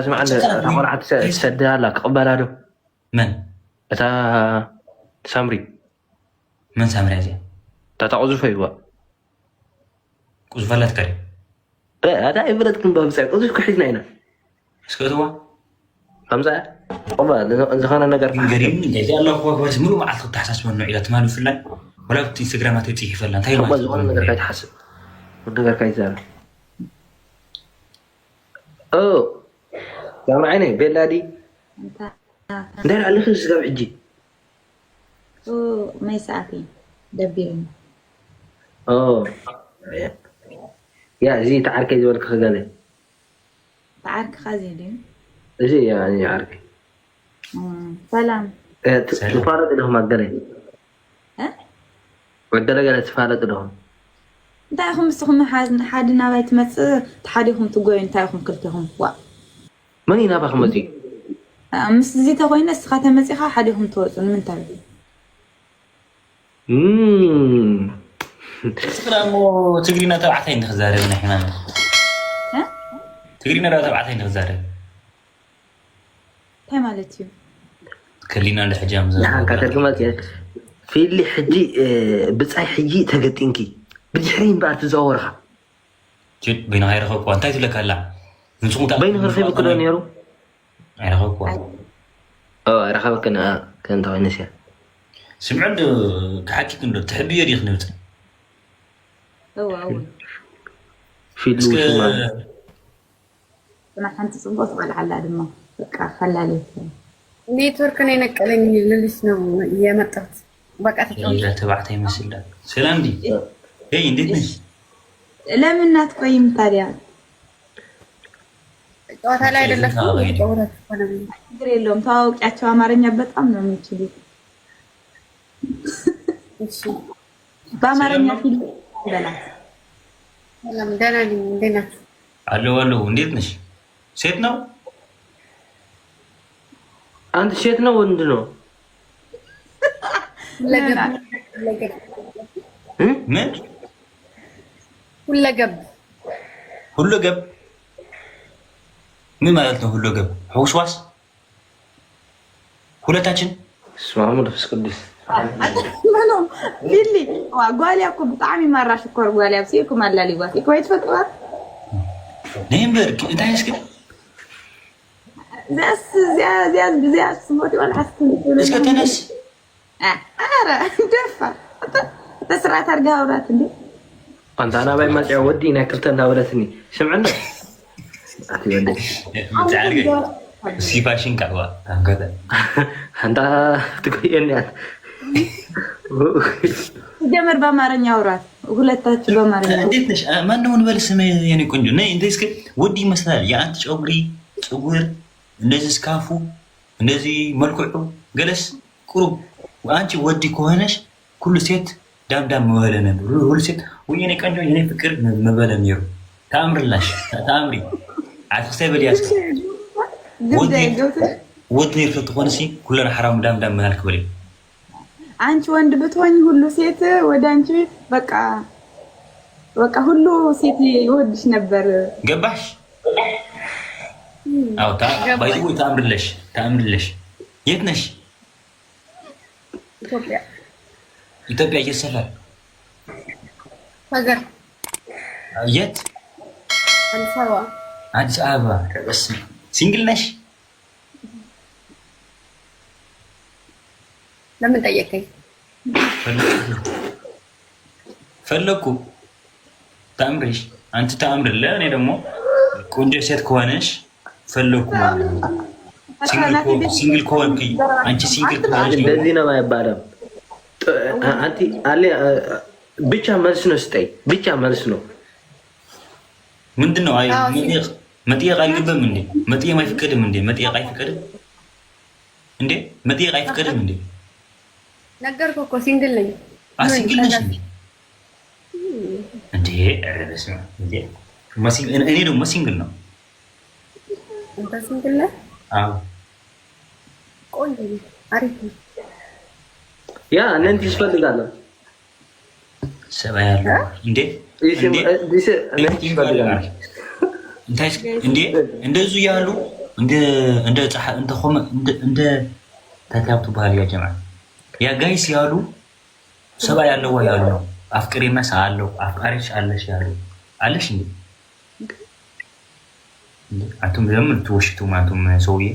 ስማዕ፣ እታ ቆልዓ ትሰ-፣ ትሰድድ ኣላ፣ ክቕበላ ዶ? መን? እታ ሳምሪ። መን ሳምሪ እዚኣ? እታ ተቕዝፎ ይዋ። ቅዝፈላት ከሪ። እ፣ ኣታ ኣይፈለጥክን፣ ብኣምሳይ ቅዝፍ ክሒዝና ኢና። እስከ እትዋ። ኣምሳያ። ቆባ፣ ዝኾነ ነገር ግን ገሪም፣ እንታይ እዚኣ ኣለዋ እኮ፣ በስ ሙሉ መዓልቲ ክትተሓሳስበኒ ውዒላ፣ ትማሊ ብፍላይ፣ ወላ ኣብቲ ኢንስታግራም ኣተይ ጽሒፈላ፣ እንታይ ቆባ፣ ማለት ዝኾነ እዩ? ነገር ካይትሓስብ። ነገር ካይትዛረብ። ኦ፣ ሳምሪ ዓይነይ፣ ቤላ ድዩ? እንታይ? እንታይ ደኣ ኣለኺ ስጋብ ሕጂ? ኡ፣ መይ ሰዓት እዩ? ደቢሩኒ። ኦ፣ ያ፣ እዚ እቲ ዓርከይ ዝበልክኺ ገለ። እቲ ዓርክኻ እዚ ድዩ? እዚ፣ ያ፣ እዚ ዓርከይ። እም፣ ሰላም። እ፣ ት-፣ ሰላም። ትፋለጡ ዲኹም ኣብ ገለ? እ? ኣብ ገለ ገለ ትፋለጡ ዲኹም? እንታይ ኢኹም ንስኹም ሓዝ-፣ ሓደ ናባይ ትመጽእ፣ እቲ ሓደ ኢኹም ትጎዩ፣ እንታይ ኢኹም ክልቴኹም? ዋእ። መን እዩ ናባኺ መፂኡ? እ፣ ምስ እዚ ተኾይነ፣ እስኻ ተመፂኻ፣ ሓደ ኢኹም ትወፁ፣ ንምንታይ? እም። እስኺ ደኣ እሞ ትግርኛ ተባዕታይ እንድኽዛረብ ናይ ሕማም። እ? ትግርኛ ደኣ ተባዕታይ እንድኽዛረብ። እንታይ ማለት እዩ? ከሊና እንደ ሕጂ ኣምዘ-፣ ንዓን ካተርጉማ እየ። ፊሊ ሕጂ፣ እ፣ ብጻይ ሕጂ ተገጢንኪ። ብድሕሪ እምበኣር ትዘዋወርኻ። ችድ፣ በይንኻ ይረኸብኩዋ። እንታይ ትብለካ ኣላ? ንስኹም ተኣ-፣ በይንኻ ረኺብኩ ዶ ነይሩ? ኣይረኸብኩዋ። ኦ፣ ኣይረኸበክን፣ ኣ፣ ከንተ ኮይነስ እያ። ስምዒ ዶ፣ ክሓኪክ እንዶ፣ ትሕብዮ ዲኽ ንብጻ? እወ፣ እወ። ፊሉ እስከ ሽማ። ጽናሕ ሓንቲ ጽቡቕ ትበልዓላ ድማ፣ በቃ፣ ሓላል ይኹን። ኔትወርክ ነው የነቀለኝ ልልሽ ነው የመጣሁት። በቃ፣ ተጫወት። ሌላ ተባዕታይ ይመስላል። ሰላም ዲ? ሄይ፣ እንዴት ነሽ? ለምን አትቆይም ታዲያ? ጨዋታ ላይ አይደለችም? ጨዋታ ላይ ነው። ጨዋታ ትሆናለች። ችግር የለውም። ተዋውቂያቸው፣ አማርኛ በጣም ነው የሚችሉት። እሺ። በአማርኛ ሰላም ነው? ፊልም በላት። ሰላም፣ ደህና ነኝ። እንዴት ናችሁ? አለው፣ አለው። እንዴት ነሽ? ሴት ነው? አንተ ሴት ነው ወንድ ነው? ሁለገብ። ምን? ሁለገብ። ሁለገብ? ምን ማለት ነው ሁለገብ? ሕውስዋስ? ሁለታችን? በስመ አብ ወመንፈስ ቅዱስ። ኖ፣ ኖ፣ ቢሊ፣ ዋ፣ ጓልያ እኮ ብጣዕሚ ማራ ሽኮር ጓልያ፣ ኣብ ሲእኩም ኣላሊዋት እኮ፣ ኣይትፈልጥዋ? ነይ እምበር፣ እንታይ እስኪ? እዚኣስ፣ እዚኣ፣ እዚኣ፣ እዚኣ ስሞት ይበልዓ እስኪ። እስከ ተነስ። አ-፣ ኣረ፣ ደፋር። እተ-፣ እተ ስርዓት ኣድርጋ ኣውራት እንዴ። ኣንታ ናባይ ማጽያ ወዲ ናይ ክልተ እንዳበለትኒ። ስምዕና። ኣቲ ወዲ። ብዛዕባ እስኪ ፋሽን ካዕዋ፣ ኣንከተ። ኣንታ ትጎየኒ ኣት። ጀመር በአማርኛ አውራት። ሁለታችሁ በአማርኛ። እንዴት ነሽ? አ፣ ማን ነው እንበል ስም የኔ ቆንጆ? ነይ፣ እንዴ እስኪ ወዲ ይመስላል። የአንተ ጨጉሪ፣ ጸጉር፣ እንደዚህ ስካፉ፣ እንደዚህ መልክዑ፣ ገለስ ቁሩብ። አንቺ ወዲ ከሆነሽ ኩሉ ሴት ዳም ዳም መበለ ነበር። ሁሉ ሴት ወይ የኔ ቆንጆ፣ የኔ ፍቅር መበለ ነይሩ። ተኣምርላሽ፣ ተኣምሪ። ዓትኽሳይ በልያ እስከ። ግብዳ ወዲ፣ ይገብር። ወዲ ነይሩ ተትኾንሲ ኩለን ሓራም ዳም ዳም ምናልክ በልዩ። አንቺ ወንድ ብትሆኝ ሁሉ ሴት ወደ አንቺ በቃ፣ በቃ ሁሉ ሴት ይወድሽ ነበር። ገባሽ? አዎ፣ ታ-፣ ገባኝ። ባይዘው ተኣምርለሽ፣ ተኣምርለሽ። የት ነሽ? ኢትዮጵያ። ኢትዮጵያ የት ሰፈር? ሀገር። የት? አዲስ አበባ። አዲስ አበባ። በስመ አብ። ሲንግል ነሽ? ለምን ጠየቀኝ? ፈለኩ። ፈለኩ። ታምሪሽ፣ አንቺ ታምርለ፣ እኔ ደግሞ ቆንጆ ሴት ከሆነሽ ፈለኩ ማለት ነው። ሲንግል ከሆ-፣ ሲንግል ከሆንክ፣ አንቺ ሲንግል ከሆንሽ ደግሞ እንደዚህ ነው አይባልም። ጥ-፣ አንቲ አለ፣ ብቻ መልስ ነው ስጠኝ። ብቻ መልስ ነው። ምንድን ነው? አይ፣ አዎ፣ መጠየቅ፣ መጠየቅ አይገባም እንዴ? መጠየቅ አይፈቀድም እንዴ? መጠየቅ አይፈቀድም እንዴ? መጠየቅ አይፈቀድም እንዴ? ነገርኩህ እኮ ሲንግል ነኝ። አ፣ ምን ሲንግል ነሽ ከዛ እንዴ? እንዴ? ኧረ በስመ አብ። እንዴ? እኔ፣ እኔ ደግሞ ሲንግል ነው። አንተ ሲንግል ነህ? አዎ። ቆንጆ ነው። አሪፍ ነው። ያ፣ እኔን ትፈልጋለህ? ሰባ ያለው እ? እንዴ? ይህ ስም-፣ እንዴ? እ፣ ይህ ስም-፣ እንዴ? ይፈልጋል። እንታይ ስ-፣ እንዴ? እንደዙ ያሉ እንደ እንደ ፀሐ እንደ ኮመ እንደ እንደ ታታብ ትባል ያ ጀማ ያ ጋይስ ያሉ ሰብኣይ ኣለዋ ያሉ ነው። አፍቅሪና ሳለው አፍቃሪሽ አለሽ ያሉ አለሽ እንዴ? እንዴ? አቱም ለምን ትወሽቱም አቱም ሰውዬ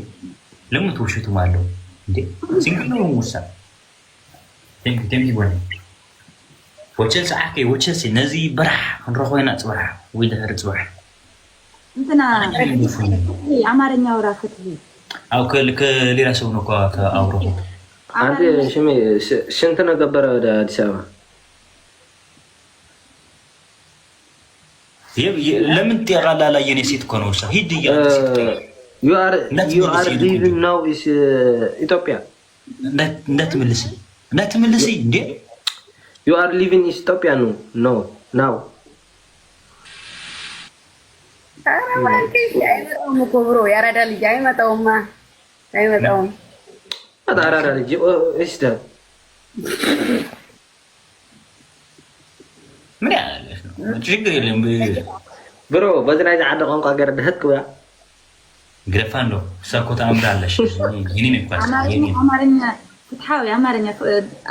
ለምን ትወሽቱም አለው እንዴ? ሲንግል ነው ውሳ ቴንክ ቴንክ ይጎነ ወቸል ሰዓከ ወቸል ነዚ ብራሕ ክንረኾ ኢና ጽባሕ ወይ ድሕሪ ጽባሕ እንትና አማርኛ ወራ ፍትሂ አው ከሌላ ሰው ነው እኮ ከአውሮ አንተ ሽሜ ስንት ነው ገበረ ወደ አዲስ አበባ? ለምን ያቃላላ የኔ ሴት እኮ ነው። ሂድ you are you are living now is ኢትዮጵያ እንዳትመልስልኝ እንዳትመልስልኝ እንዴ you are living is ኢትዮጵያ ነው no now አይመጣውም እኮ ብሮ ያራዳ ልጅ አይመጣውማ አይመጣውም አራዳ ልጅ እሽተ ምን ያለሽ ነው? ችግር የለም ብሮ በዚ ናይ ዝዓደ ቋንቋ ገር ድህክ ውያ ግረፋ እንዶ እሳ እኮ ተኣምራለሽ። ይህንን ይኳል አማርኛ ፍትሐዊ አማርኛ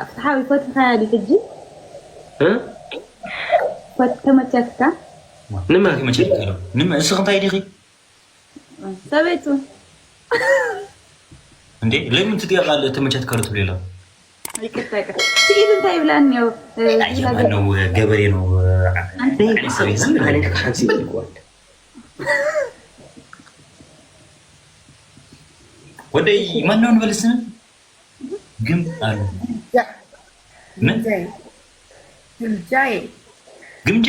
ፍትሐዊ ፈትካ ያዲ ሕጂ ፈት ተመቻትካ ንመ መቸልካሉ ንመ እስኽ እንታይ ዲኺ ሰበይቱ እንዴ ለምን ትጥያቃለ ተመቻትካሉ ትብሌላ ይቅርታ ይቅርታ ሲኢሉ እንታይ ይብላኒ ያው ነው ገበሬ ነው ወደይ ማነው ንበልስን ግን አሉ ምን ግምጃዬ ግምጃ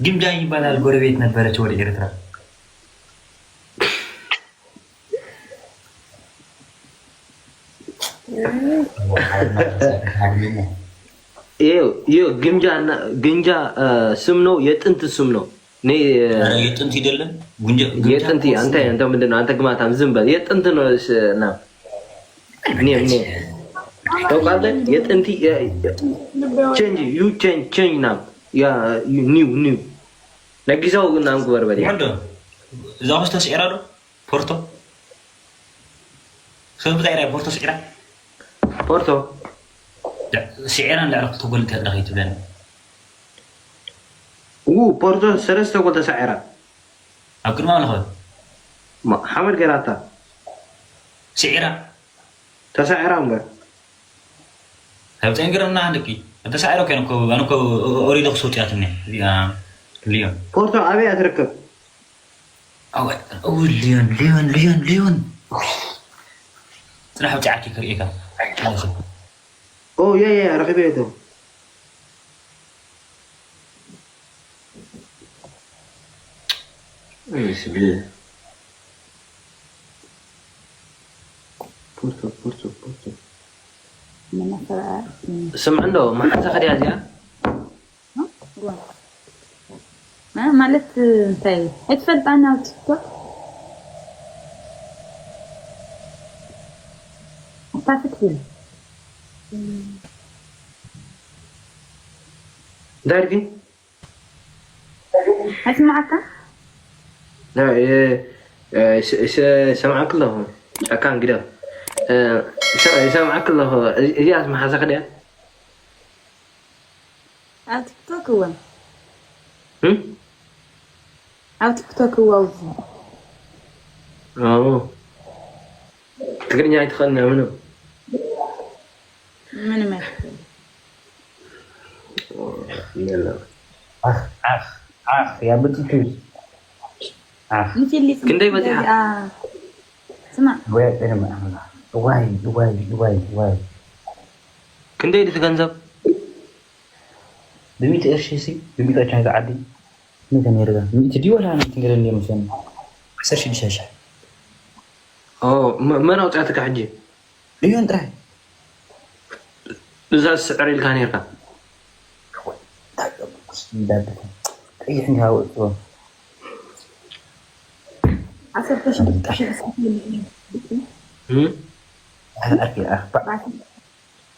ግምጃ ይባላል። ጎረቤት ነበረች ወደ ኤርትራ ግምጃ ግምጃ ስም ነው፣ የጥንት ስም ነው። የጥንት ይደለም የጥንት አንተ አንተ ምንድን ነው አንተ ግማታም ዝም በል። የጥንት ነው ና ታውቃለህ? የጥንት change you change change now yeah new new ነጊዛው ግን አንጉበር በል እዛ ውስጥ ተስዒራ ዶ ፖርቶ ሰብ ብታይ ራይ ፖርቶ ስዒራ ፖርቶ ስዒራ እንዳዕረፍ ተጎልተ ዳኺ ትብለኒ ው ፖርቶ ሰለስተ ጎል ተሳዒራ ኣብ ቅድሚ ኣምላኽ ሓመድ ገራታ ስዒራ ተሳዒራ እምበር ኣብ ፀንግረና ደቂ ተሳዒራ ኮይነ ኣነ ኦሪዶ ክሰውፅያትኒ እዚኣ ሊዮን ፖርቶ ኣበይ እያ ትርከብ ሊዮን ሊዮን ሊዮን ሊዮን ፅናሕ ብፅዓኪ ክርእየካ ኦ ያ ያ ረኺበ የቶ ስብል ፖርቶ ፖርቶ ፖርቶ ስምዕ እንዶ መሓንሳ ከድያ እዚኣ ማለት እንታይ ኣይትፈልጣና ኣብ ቲክቶክ እታ ፍትብል እንታይ ድኪ ኣይስማዓካ ሰማዓክ ኣለኹ ጫካ እንግዳ ይሰማዓክ ኣለኹ እዚኣስ መሓዛ ከድያ ኣብ ቲክቶክ እወ ኣብ ቲክቶክ እወ ኣብዚ ትግርኛ ኣይትኽእልን ምንም ምንም ኣይትኽእል ክንደይ በፂሓ ስማ ዋይ ዋይ ዋይ ዋይ ክንደይ ድቲ ገንዘብ ብሚእቲ ቅርሺ ሲ ብሚእቲ ቅርሺ ናይዚ ዓዲ ሚእቲ ነይርጋ ሚእቲ ድዩ ወላ ሚእቲ ነይረ እንደ መስለኒ ዓሰርተ ሽዱሽተ ሺሕ መን ኣውፅኣትካ ሕጂ ሚልዮን ጥራይ እዛ ዝስዕር ኢልካ ነርካ ቀይሕ እንዲሃ ውእፅዎ ዓሰርተ ሽዱሽተ ሺሕ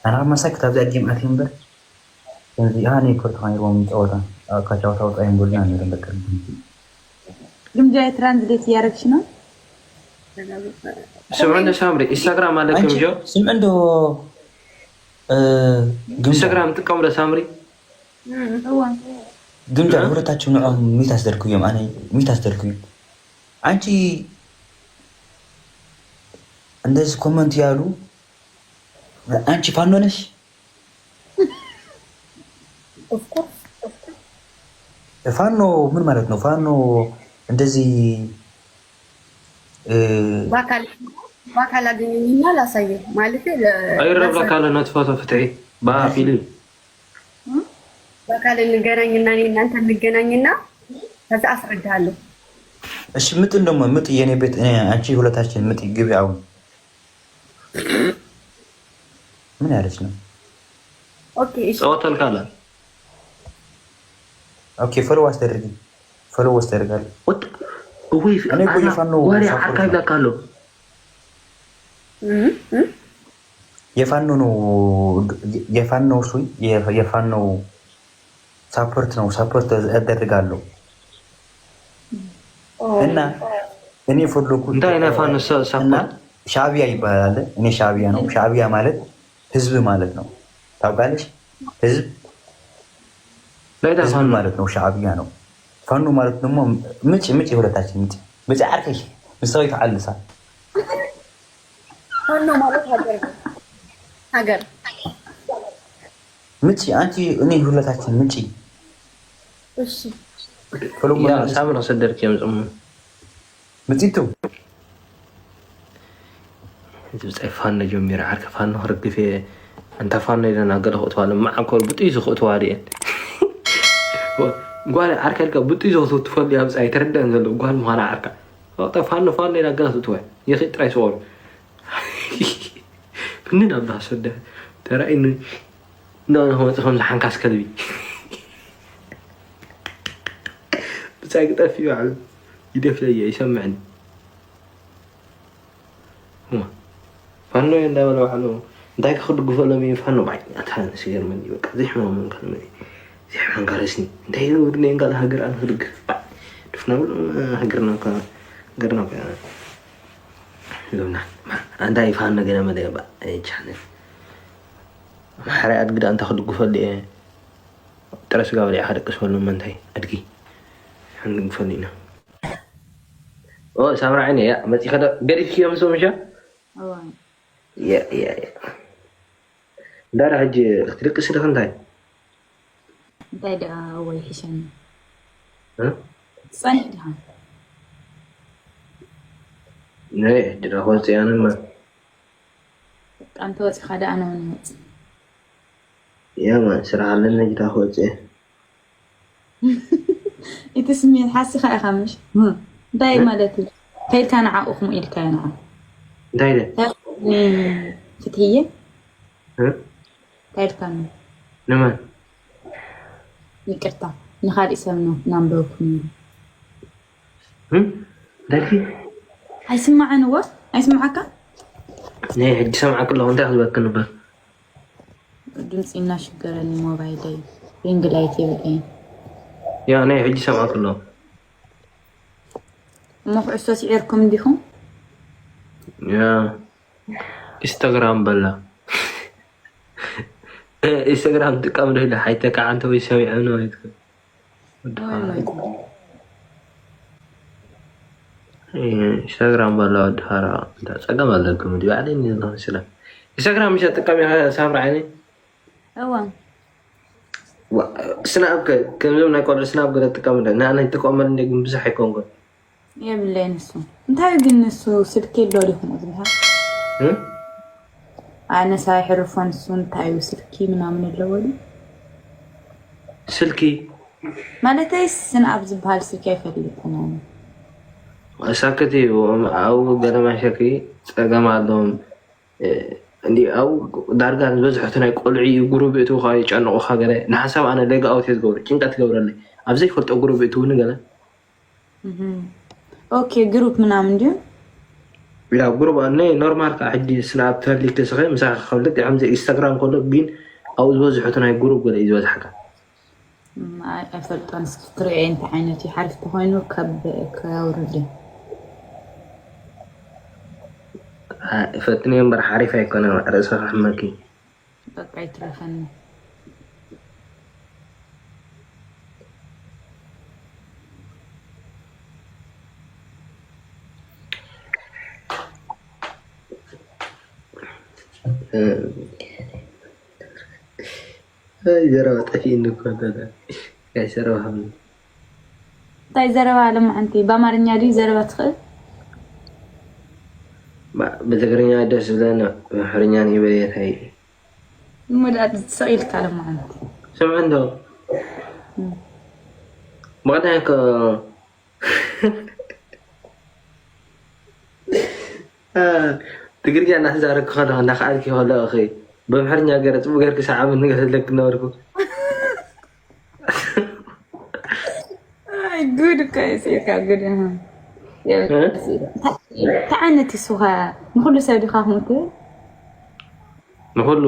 ኣነ መሳይ ክታብ ዚኣ ጌም ኣትዩ እምበር ከምዚኣ ኔትወርክ ነይርዎም ጨወታ ካብ ጨወታ ወፃ እዮም ጎልና ነይሮም በቃ ግምጃ ትራንስሌት እያረግሽ ነው። ስምዑ እንደ ሳምሪ ኢንስታግራም ኣለክም አንቺ ጆ ስምዑ እንዶ ግምጃ ኢንስታግራም ጥቀሙ ደ ሳምሪ ግምጃ ሁለታችሁ ንዖም ሚት አስደርግዮም አነ ሚት አስደርግዮም አንቺ እንደዚህ ኮመንት ያሉ አንቺ ፋኖ ነሽ? ፋኖ ምን ማለት ነው? ፋኖ እንደዚህ በአካል አገኘኝና ላሳየ ማለት አይረብላ ካለ ነትፈቶ ፍትሒ በአፊል በአካል እንገናኝና እኔ እናንተ እንገናኝና ከዛ አስረዳለሁ። እሺ ምጥ እንደሞ ምጥ የኔ ቤት እኔ አንቺ ሁለታችን ምጥ ግቢ። አሁን ምን ያለች ነው? ኦኬ እሺ ጸወተል ካለ ኦኬ ፎሎ አስደርጊ። ፎሎ አስደርጋለሁ። ወጥ ውይ እኔ እኮ የፋኖ ወሬ ሳፖርት አካል ነው። ለካለሁ የፋኖ ነው የፋኖ ሱ የፋኖ ሳፖርት ነው። ሳፖርት ያደርጋለሁ እና እኔ ፈለኩት እንታይ ናይ ፋኖ ሰ- እና ሳፖርት ሻዕቢያ ይባላል። እኔ ሻዕቢያ ነው። ሻዕቢያ ማለት ህዝብ ማለት ነው። ታውቃለሽ? ህዝብ ናይታ ህዝብ ፋኖ ማለት ነው። ሻዕቢያ ነው። ፋኖ ማለት ደግሞ ምጭ ምጭ የሁለታችን ምጭ ምጭ ዓርከሽ ምሳዊ ተዓልሳ ፋኖ ማለት ሀገር ነው። ሀገር ምጭ አንቺ እኔ ሁለታችን ምጭ እሺ ፈለጉ ያ ሳምራ ሰደርክ የምጽሙ ምጭቱ እቲ ብጻይ ፋኖ ጀሚረ ዓርከ ፋኖ ክርግፍ እየ። እንታ ፋኖ ኢለና ገለ ክእትዋ ለማዓኮር ብጥይሱ ክእትዋ ድየ ጓል ዓርከ ኢልካ ብጥይሱ ክትፈሉ ኣብ ጻይ ተረዳን ዘሎ ጓል ምዃና ዓርካ ወቅታ ፋኖ ፋኖ ኢላ ገለ ክትእትዋ ይኺ ጥራይ ስቆሉ ብንን ኣብ ዳሰደ ተራኢኒ ኖ ንክመጽ ከም ዝሓንካስ ከልቢ ብጻይ ክጠፍ እዩ ዓሉ ይደፍለየ ይሰምዕን ፋኖ እንዳበለ ባዕሉ እንታይ ክድግፈሎም እዩ ፋኖ ባይ ኣታ ንስገርመኒ በቃ ዘይሕማሙ ከልመኒ ዘይሕማም ጋረስኒ እንታይ ይገብሩ ናይ ጋል ሃገር ኣነ ክድግፍ ድፍና ብሎ ሃገርና ሃገርና ሎምና እንታይ ፋኖ ገለ መለ ባ ቻነል ማሕራይ ኣድግዳ እንታይ ክድግፈሉ እየ ጥረ ስጋ በሊዕካ ደቂ ዝበሉ መንታይ ኣድጊ ክንድግፈሉ ኢና ኦ ሳምራ ዓይነ ያ መፂኸ ገዲፍክዮም ሰው ምሻ እንዳዳ ሕጂ ክትደቅስ ኢልክ እንታይ እንታይ ደኣ ወይ ሕሸኒ ጸኒሕ ድኻ ናይ ሕጂ ዳ ክወፅእ እያ ንማ በቃ እንተወፂኻ ደኣ ኣነ እውን ይወፅ ያማ ስራሕ ኣለኒ ሕጂ ዳ ክወፅእ እየ እቲ ስሜት ሓሲኻ ኢኻ ምሽ እንታይ ማለት እዩ ከይድካ ንዓኡ ክምኡ ኢልካዮ ንዓ እንታይ ኢለ ፍትህየ እ? ከይድካ ንመን ይቅርታ ንካሊእ ሰብ ነው ናንበብኩ ነይሩ እ? ደርፊ ኣይስማዕን እወ ኣይስማዓካ ናይ ሕጂ ሰምዓክ ኣለኹ እንታይ ክዝበክ ንበር ድምፂ እናሽገረኒ ሞባይለይ ሪንግ ላይት የብለይን ያ ናይ ሕጂ ሰምዓክ ኣለኹ እሞ ኩዕሶ ስዒርኩም እንዲኹም ያ ኢንስታግራም በላ ኢንስታግራም ጥቀም ዶ ኢለ ሓይተካ ዓንተ ወይ ሰሚዐ ነው ይትከ ኢንስታግራም በላ ወዲ ፋራ እንታ ጸገም ኣለኩም እንዲ ባዕለይ እንዲ ዝመስለ ኢንስታግራም ምሸ ጥቀም ኢኻ ሳምራ ዓይነይ እዋ ስናብ ከምዞም ናይ ቆልዑ ስናብ ገለ ጥቀም ንኣነ ይጥቀመሉ እንደ ግን ብዙሕ ኣይኮንኩን የብለይ ንሱ እንታይ ግን ንሱ ስልኪ የሎ ዲኹም ዝብሃል እ? ኣነሳ ይሕርፎ ንሱ እንታይ እዩ ስልኪ ምናምን ኣለዎ ድዩ ስልኪ ማለተይ ስንኣብ ዝበሃል ስልኪ ኣይፈልጥን ኣነ ሳክት እዩ ኣብኡ ገለ ማሸኪ ጸገም ኣለዎም እንዲ ኣብኡ ዳርጋ ዝበዝሐቱ ናይ ቆልዑ እዩ ጉሩብ እትውካ ይጨንቑካ ገለ ንሓሳብ ኣነ ሌጋ ኣውት እየ ዝገብሩ ጭንቀት ትገብረለይ ኣብ ዘይፈልጦ ጉሩብ እትውኒ ገለ ኦኬ ግሩፕ ምናምን ድዩ ያ ጉሩብ ኣነ ኖርማል ከዓ ሕጂ ስናብ ተሊክ ስኸ ምሳኻ ከብልክ ከምዚ ኢንስታግራም ከሎ ግን ኣብኡ ዝበዝሐቱ ናይ ጉሩብ ገለ እዩ ዝበዝሓካ እም፣ ኣይ፣ ኣይፈልጦን። እስኪ ክትርእዮ እንታይ ዓይነት እዩ፣ ሓሪፍ ተኾይኑ ከብ-፣ ከውርድ። አ፣ ፈትንዮ እምበር ሓሪፍ ኣይኮነን፣ ርእሰ ከሕመኪ። በቃ ይትረፈኒ። እ፣ ኣይ፣ ዘረባ ጠፊእኒ እኮ፣ እንታይ፣ እንታይ ዘረባ ሃብኒ። እንታይ ዘረባ ኣለማ ሓንቲ? ብኣማርኛ ድዩ ዘረባ ትኽእል? ባ-፣ ብትግርኛ ደስ ዝብለኒ፣ ብኣምሓርኛ ንበየታይ። እሞ ደኣ ትስቕ ኢልካ ኣለማ ሓንቲ። ስምዒ እንዶ። እም። ብቐዳይ እኮ አ፣ ትግርኛ እናተዛረብኩ ከለኹ፣ እናኸኣልኪ ከለኹ፣ እኺ፣ ብኣምሓርኛ ገይረ ጽቡቕ ጌርኪ ሰዓብ እንገለለኪ ነበርኩ። ኣይ፣ ጉድ እኮ እዩ፣ ስኢርካ ጉድ። እህ። እ? እንታይ ዓይነት ይሱኻ? ንኹሉ ሰብ ዲኻ ከምኡ ትብል? ንኹሉ?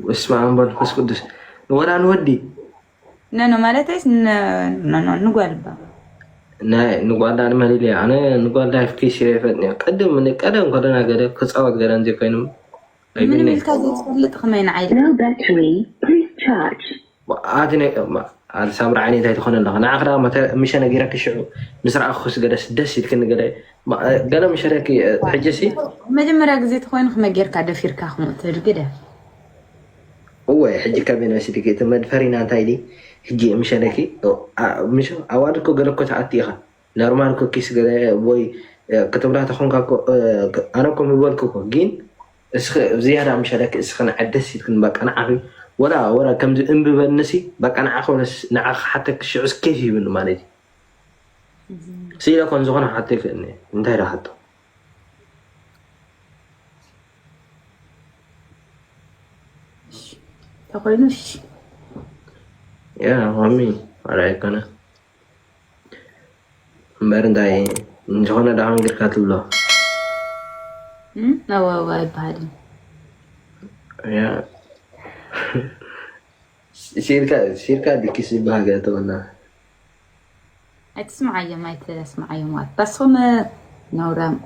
በስመ ኣብ ወመንፈስ ቅዱስ። ወላ ንወዲ? ኖ፣ ኖ፣ ማለተይስ ን-፣ ኖ፣ ኖ፣ ንጓል እባ። ናይ ንጓል ዳኣ ንመን ኢለ? ኣነ ንጓል ዳኣ ፊት ሲረ ይፈጥን እየ። ቅድም፣ ን-፣ ቀደም ከለና ገለ ክጻወት ገለ እንዘይ ኮይኑ፣ ምንም ኣይብልኒ። ኢልካ ዘይትፈልጥ ከመይ ንዓይ? Low battery, please charge. ኣቲ ናይ፣ ማ-፣ ኣቲ ሳምራ ዓይኒ እንታይ ትኾነ ኣለኻ? ንዓኺ ደኣ መተ-፣ ምሸ ነጊረኪ ሽዑ ምስ ረኣኹስ ገለስ ደስ ኢልክኒ ገለ፣ ማ-፣ ገለ ምሸ ረኪ፣ እ፣ ሕጂ ሲ? መጀመርያ ግዜ ተኾይኑ ከመይ ጌርካ ደፊርካ ከምኡ ትብል ግደ? እወ፣ ሕጂ ከመይ ነሲድኪ? እቲ መድፈሪና እንታይ ኢሊ? ሕጂ ምሸ ረኪ፣ ኦ፣ ኣ-፣ ምሸ ኣዋልድ እኮ ገለ እኮ ትኣቲ ኢኻ። ኖርማል እኮ ኪስ ገለ ወይ፣ እ፣ ክትብላ ተኾንካ እኮ፣ እ፣ ኣነ እኮ ምበልኩ እኮ፣ ግን እስኺ ዝያዳ ምሸለኪ እስኺ ንዓይ ደስ ኢልክን በቃ ንዓኺ ወላ፣ ወላ ከምዚ እምቢ በልንሲ በቃ ንዓኺ ወለስ ንዓኺ ሓተኪ ሽዑስ ኬፍ ይብኒ ማለት እዩ። ስኢለ ኮን ዝኾነ ሓተኪ እኒ እንታይ ዶ ሓቶ? ተኾይኑ እሺ። ያ ማሚ፣ ዋላ ኣይኮነ። እምበር እንታይ ዝኾነ ደኣ መንገድካ ትብሎ? እም? ኣዋ፣ ኣዋ ኣይበሃልን። ያ። ሲርካ፣ ሲርካ ድኪስ ዝበሃል ገለ ተበልና። ኣይትስምዓዮም፣ ኣይተስምዓዮም። ዋት። በስኹም ነውራም።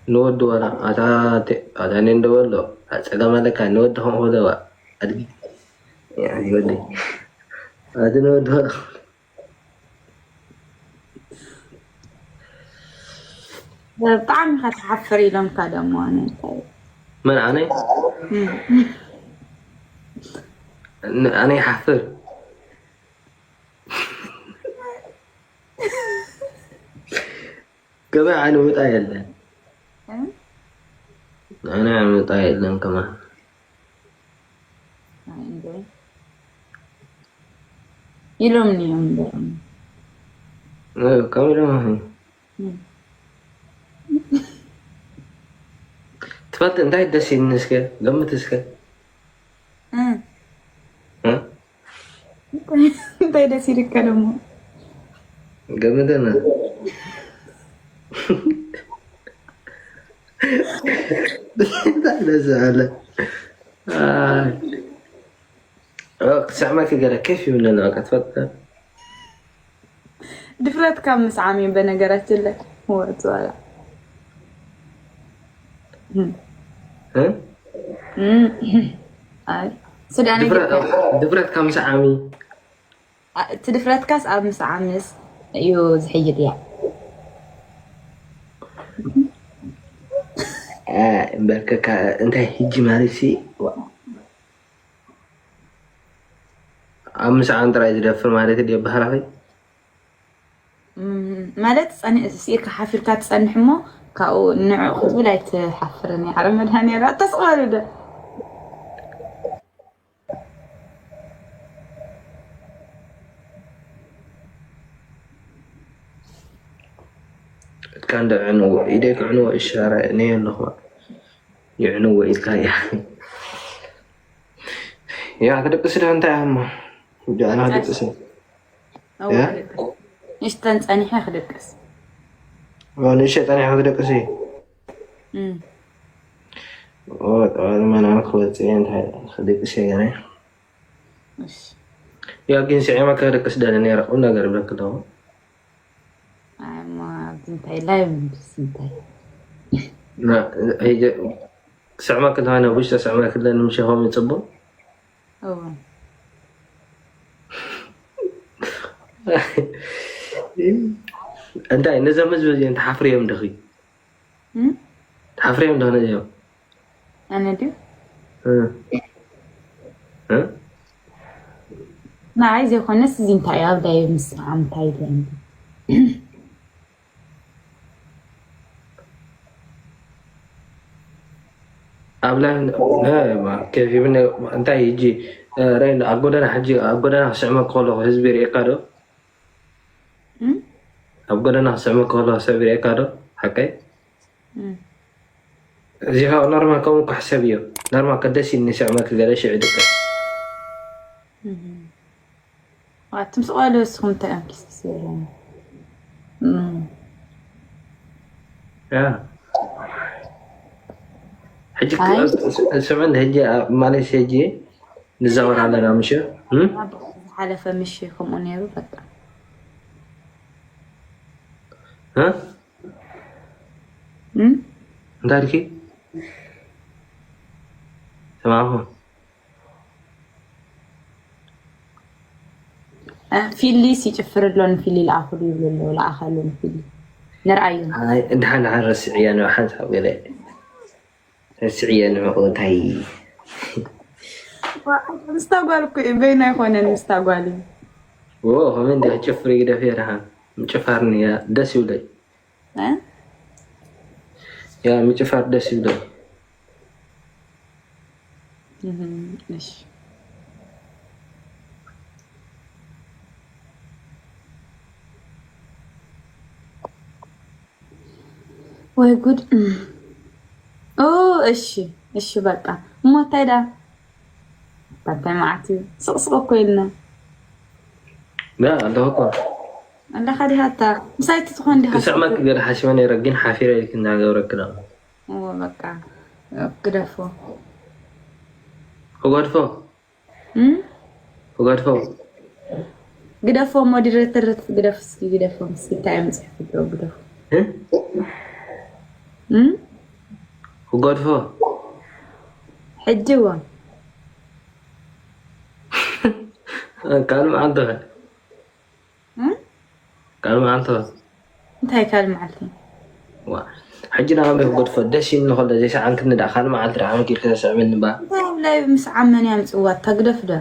ንወዲ ዋላ፣ ኣታ ተ-፣ ኣታ እኔ እንደበሎ፣ ኣጸገም ኣለካ፣ ንወዲ ከምኡ በለዋ። ኣድጊ። ያ፣ ይወዲ። ኣቲ ንወዲ ዋላ። ብጣዕሚ ኢኻ ትሓፍር ኢሎምካ ደሞ ኣነ እንታይ? መን ኣነ? እም። ን-፣ ኣነ ይሓፍር። ገበያ ዓይኒ ውጣ የለን። እም? ኣነ ዓይኒ ውጣ የለን ከማን። ኣይ፣ እንደ ኢሎምኒ እዮም እምበር። እ፣ ከም ኢሎም ኣሁን። እም። ትፈልጥ እንታይ ደስ ኢልኒ እስከ? ገምት እስከ። እም። እ? እንታይ ደስ ኢልካ ደሞ? ገምተና። እንታይ ደስ ኣለ? ኣይ። ኦ፣ ክስዕመኪ ገለ ኬፍ ይብለኒ በቃ፣ ትፈልጥ። ድፍረትካ ምስዓም እዩ በነገራችን ላይ። ወጽዋላ። እም። እ? እም። ኣይ፣ ሱዳን ድፍረ-፣ ኢትዮጵያ። ድፍረትካ ምስዓሚ። ኣ-፣ እቲ ድፍረትካስ ኣብ ምስዓምስ እዩ ዝሕይል እያ። እ፣ እምበርከ፣ እንታይ ሕጂ ማለት ሲ፣ ዋ-፣ ኣብ ምስዓም ጥራይ ዝደፍር ማለት ድዩ በሃላኺ? እም፣ ማለት ጸኒ-፣ ስኢርካ ሓፊርካ ትጸንሕ እሞ ካብኡ ንዕኡ ክትብል ኣይትሓፍርን እያ። ኣረ መድሃኒኣላ፣ ኣተስቕበሉ ዶ? እትካ እንደ ዕንዎ፣ ኢደይ ክዕንዎ እሻራ እኔ ኣለኹ። ይዕንዎ ኢልካ እያ። ያ፣ ክድቅስ ዶ እንታይ እሞ? ጃና ክድቅስ። ኣዎ፣ ያ? ክድቅስ። ንእሽተን ጸኒሐ ክድቅስ። ኦ፣ ንእሽተይ ጸኒሐ ክድቅስ እዩ። እም። ወጣዋል መናን ክወፅእ እየ እንታይ ክድቅስ እየ ገለ። እሺ። ያው ግን ስዒማ ከደቅስ ደለ ነይረ ቁም ነገር ብለክ ኣለኹ። ኣማ እንታይ ላይ ምንድስ እንታይ? ስዕማ ክልሃነ ውሽጠ ስዕማ ክለን ምሸኸም ይፅቡቅ። እዎ። እንታይ ነዞም ህዝቢ እዚኦም ተሓፍርዮም ድኺ? እም? ተሓፍርዮም ድኺ ነዚኦም? ኣነ ድዩ? እ? እ? ንዓይ ዘይኮነስ እዚ እንታይ እዩ ኣብ ዳይ ምስዓም እንታይ ይብለኒ? ኣብ ላይ ከፊብን እንታይ ሕጂ ራይ ኣብ ጎደና ሕጂ ኣብ ጎደና ክስዕመ ከሎ ህዝቢ ርኤካ ዶ? እም? ኣብ ጎደና ክስዕመ ከሎ ሰብ ርኤካ ዶ? ሓቀይ እም። እዚ ኸ ኖርማል ከምኡ ክሕሰብ እዩ። ኖርማል ከደስ ኢልኒ ስዕመ ክገለ ሽዑ ድቀ እም። ኣቱም ስቕ በሉ እስኹም እንታይ እዮም ኪስኪስ ዝበለኒ? እም። ያ ሕጂ ኣይ። ስምዕን ሕጂ ኣብ ማሌሽያ ሕጂ ንዛወር ኣለና ምሽ ዝሓለፈ ምሽ ከምኡ ነይሩ በቃ። እም? እንታይ ድኪ ሰማኹ እ፣ ፊሊስ ይጭፍር ኣሎ ንፊሊ ለኣኽሉ ይብሉ ኣለዉ። ለኣኸሉ ንፊሊ ንርኣዩ። ድሓን ድሓን ረስዕያ ንባሓንሳብ ገለ ረስዕያ ንዕቑ እንታይ ምስታ ጓል እኮ እዩ፣ በይና ኣይኮነን ምስታ ጓል እዩ። ዎ ከመይ እንዲ ክጭፍር ይግደፍ እየ ድሓን ምጭፋርኒ እያ ደስ ይብለይ። እ? ያ ምጭፋር ደስ ይብለይ። እህም፣ እሺ። ወይ ጉድ። እም። ኦ፣ እሺ፣ እሺ፣ በቃ። እሞ እንታይ ደኣ? እንታይ መዓት እዩ? ስቕስቕ እኮ ኢልና። ያ ኣለኹ እኮ። ኣለኻ ዲኻ? እታ ምሳይ ትኾን ዲኻ? ክስዕመኪ ገለ ሓሲበ ነይረ፣ ግን ሓፊረ ኢልኪ እናገበረኪ ደኣ። እዎ፣ በቃ። ግደፎ። ክገድፎ? እም? ክገድፎ? ግደፎ፣ ሞዲሬተር ግደፍ፣ እስኪ ግደፎ፣ እስኪ እንታይ እዮም ጽሑፍ ኣለዉ? ግደፎ። እ? እም? ክገድፎ? ሕጂ እዎ። ካልእ መዓልቲ ኸ? እም? ካልእ መዓልቲ ኸ? እንታይ ካልእ መዓልቲ? ዋ፣ ሕጂ ንኣመይ ክገድፎ ደስ ኢልኒ ከሎ ዘይሰዓንክኒ ደኣ ካልእ መዓልቲ ደኣ ከመይ ጌርኪ ተስዕመኒ እባ? እንታይ ኣብ ላይ ምስ ዓመን እያ ምጽዋት፣ ታግደፍ ዶ?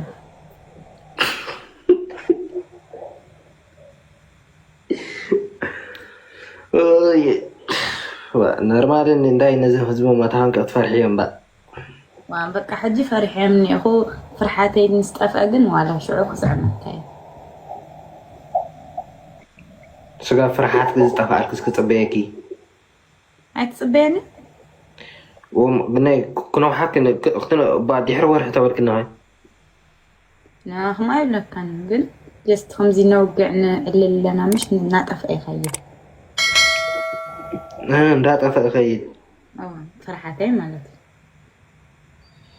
ኦይ፣ ዋ፣ ኖርማል እንዲ እንታይ ነዚ ህዝቢ መታን ክትፈርሒ እዮም ባ። ዋ፣ በቃ ሕጂ ፈሪሐ እኒኤኹ፣ ፍርሓተይ ምስ ጠፍአ ግን ዋላ ሽዑ ክስዕመካ እየ። ስጋ ፍርሓትኪ ዝጠፍኣልኪ እስኪ ጽበየኪ። ኣይትጽበየኒ? ወም-፣ ብናይ ክነውሓኪ ን-፣ ክ-፣ ክትነ-፣ ባ ድሕሪ ወርሒ ተበልክኒ ኸ? ንዓኹም ኣይብለካን፣ ግን just ከምዚ ነውግዕ ንዕልል ኣለና፣ ምሽ እናጠፍአ ይኸይድ። እ፣ እንዳጠፍአ ይኸይድ። እዋ፣ ፍርሓተይ ማለት እዩ።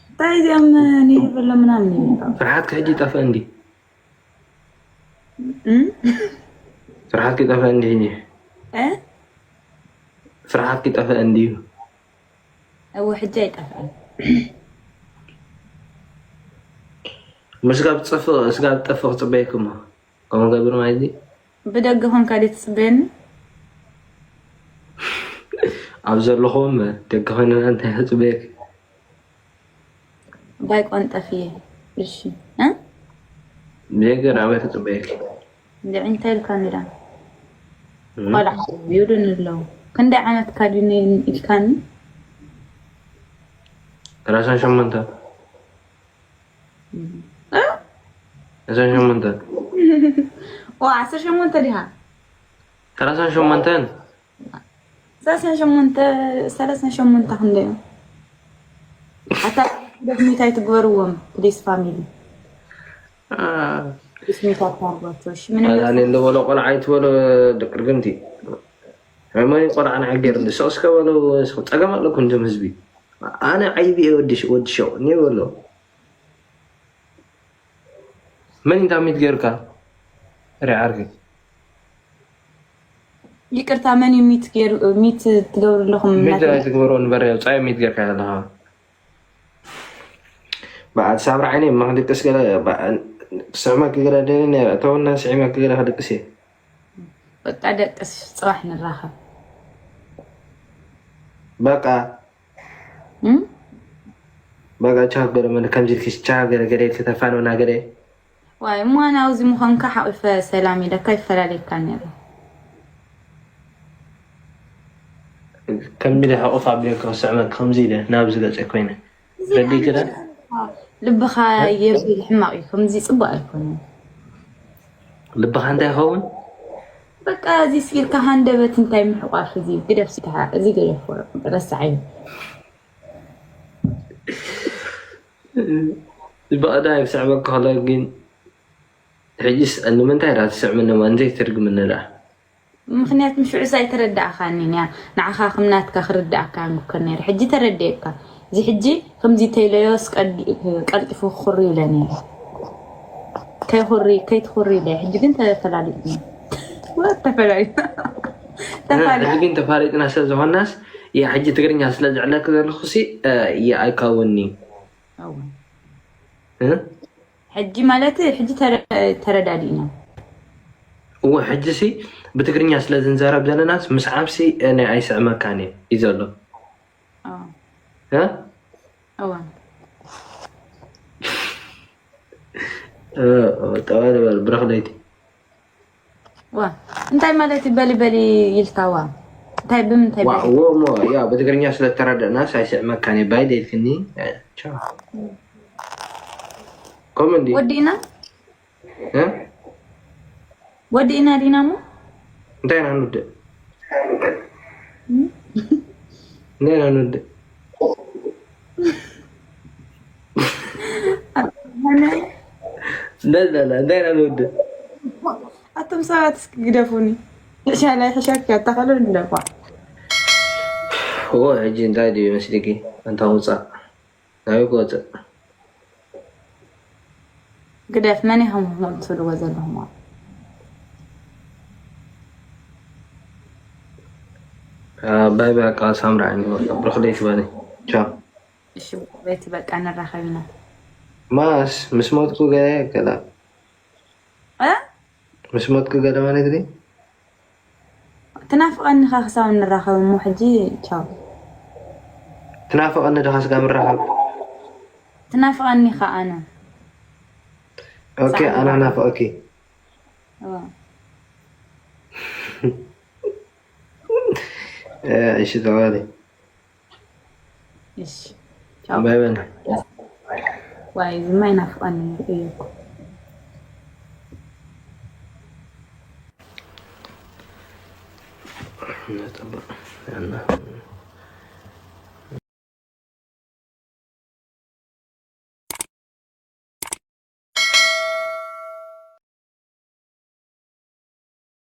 እንታይ እዚኦም ንህብ ኣሎ ምናምን ይብሉ። ፍርሓትኪ ሕጂ ይጠፍእ እንዲ። እም? ፍርሓትኪ ይጠፍእ እንዲ ሕጂ። እ? ፍርሓትኪ ይጠፍእ እንዲዩ። እወ፣ ሕጂ ኣይጠፍእን። ምስጋብ ዝጠፍእ፣ ስጋብ ዝጠፍእ ክጽበየኪ እሞ። ከምኡ ገብር ማለት እዩ። ብደገ ኾንካ ድዩ ትጽበየኒ? ኣብ ዘለኹም ደገ ኮይነና እንታይ ክጽበየኪ? ባይ ቆንጠፍ እየ። እሺ። እ? ብደገ ናበይ ክጽበየኪ? እንድዒ እንታይ ኢልካኒ ዳ? እም? ቆልዓ ይውድን ኣለዉ። ክንደይ ዓመትካ ድዩ ኢልካኒ? ሰላሳን ሸሞንተ። እ? ሰላሳን ሸሞንተ። ዋ፣ ዓሰርተ ሸሞንተ ዲኻ? ሰላሳን ሸሞንተን። ሰላሳን ሸሞንተ፣ ሰላሳን ሸሞንተ ክንደይ እዮም? ኣታ ዶክሜንት ኣይትግበርዎም፣ ፕሊስ ፋሚሊ። አ፣ ፕሊስ ሜት ኣታርጓቸው፣ እሺ? ምንም ኣነ እንደ በሎ ቆልዓ ኣይትበሎ ደቂ ርግምቲ። ሃይማኖት ቆልዓ ንዓገር እንደ ሰው እስከ በሎ ጸገም ኣለኩም እንቶም ህዝቢ። ኣነ ዓይቢ እየ ወዲ ሽ-፣ ወዲ ሸው ኔበሎ። መን ኢንታ ሚት ገይርካ? ሪዓርኪ። ይቅርታ፣ መን እዩ ሚት ገይሩ፣ ሚት ትገብሩ ኣለኹም? ሚት እናተ- ኣይትግበሮ ንበረ፣ ውፃኢ ሚት ገይርካ ኣለኻ። በዓል ሳምራ ዓይነይ፣ እማ ክድቅስ ገለ፣ በ-፣ ክስዕመኪ ገለ ደሊ ነይረ፣ እተውና ስዒመኪ ገለ ክድቅስ እየ። በቃ ደቅስ፣ ጽባሕ ንራኸብ። በቃ። እም? በቃ፣ ቻው ገለ፣ መን ከምዚ ኢልኪ ቻው ገለ፣ ገለ ኢልኪ ተፋንውና ገለ። ዋይ፣ እሞ ኣነ ኣብዚ ምዃንካ ሓቂፈ ሰላም ኢለካ ይፈላለየካ ነይረ። ከምዚ ኢለ ሕቑፍ ኣቢለካ ክስዕመኪ፣ ከምዚ ኢለ ናብዚ ገጸይ ኮይነ። እዚ ረዲእ ክደ? ልብኻ የብል ሕማቕ እዩ። ከምዚ ጽቡቕ ኣይኮነን። ልብኻ እንታይ ይኸውን? በቃ፣ እዚ ስኢልካ ሃንደበት እንታይ ምሕቋፍ፣ እዚ ግደፍ፣ ሲታ፣ እዚ ግደፎ፣ ረሳዓዮ። ብቐዳይ ክስዕመካ ከሎ ግን፣ ሕጂስ ንምንታይ ደኣ ትስዕምኒ እሞ እንዘይ ትርግምኒ ደኣ? ምኽንያት ምሽዑስ ኣይተረዳእኻንን እያ። ንዓኻ ከም ናትካ ክርዳእካ ምኮን ነይረ። ሕጂ ተረዲኤካ። እዚ ሕጂ ከምዚ ተይለዮስ ቀድ-፣ ቀልጢፉ ክኹሪ ይብለ ነይረ። ከይኹሪ፣ ከይትኹሪ ኢለ። ሕጂ ግን ተፈላሊጥና። ወ-፣ ተፈላሊ-፣ ተፋሊ-፣ ሕጂ ግን ተፋሊጥና ስለ ዝኾንናስ፣ ያ ሕጂ ትግርኛ ስለ ዝዕለክ ዘለኹሲ፣ እ፣ ያ ኣይካወንኒ። እወ። እ? ሕጂ ማለት ሕጂ ተረ-፣ ተረዳዲእና። እወ፣ ሕጂ ሲ ብትግርኛ ስለ ዝንዛረብ ዘለናስ ምስዓብ ሲ፣ እ፣ ናይ ኣይስዕመካን እዩ፣ እዩ ዘሎ። ኣዎ። እ? እወ። እ፣ ጠዋሊ በል፣ ብረኽ ለይቲ። ዋ፣ እንታይ ማለት እዩ በሊ በሊ ኢልካ ዋ? እንታይ ብምንታይ ዋ፣ በሊ? እዎ እሞ፣ ያው ብትግርኛ ስለ ተረደእናስ ኣይስዕመካን እዩ፣ ባይ ደልክኒ። እ፣ ቻው። ኮመንዲ። ወዲእና? እ? ወዲእና ዲና እሞ? እንታይ ኢና ንውድእ? እም? እንታይ ኢና ንውድእ? ኣነ ለ-፣ ለ-፣ ለ-፣ እንታይ ኢና ንውድእ? ኣቱም ሰባት እስኪ ግደፉኒ። ሻላ ይሕሸኪ ኣታኸሉ እንደኳ። እዎ፣ ሕጂ እንታይ ድዩ መስልኪ? ኣንታ ውፃእ። ናበይ ክወፅእ? ግደፍ፣ መን ኢኹም ከምኡ ትብልዎ ዘለኹም? አ፣ ባይ ባይ፣ ኣቃ ሳምራ፣ ዓይኒ ወጣ። ብሩኽ ለይቲ በሊ። ቻው። እሺ፣ ለይቲ በቃ፣ ንራኸብ ኢና። ማስ፣ ምስ ሞትኩ ገለ ገለ። እ? ምስ ሞትኩ ገለ ማለት ድዩ? ትናፍቐኒ ኢኻ ክሳብ ንራኸብ እሞ ሕጂ ቻው። ትናፍቐኒ ዲኻ ስጋብ ንራኸብ? ትናፍቐኒ ኢኻ ኣነ። ኦኬ፣ ሳዕቤን ኣነ ናፍቐኪ። እወ። እ፣ እሺ፣ ተባለ። እሺ። ቻው። ባይ ባይ። ዋይ፣ እዚ ማይ ናፍቐኒ እዩ እኮ። ነጠባ። ያና።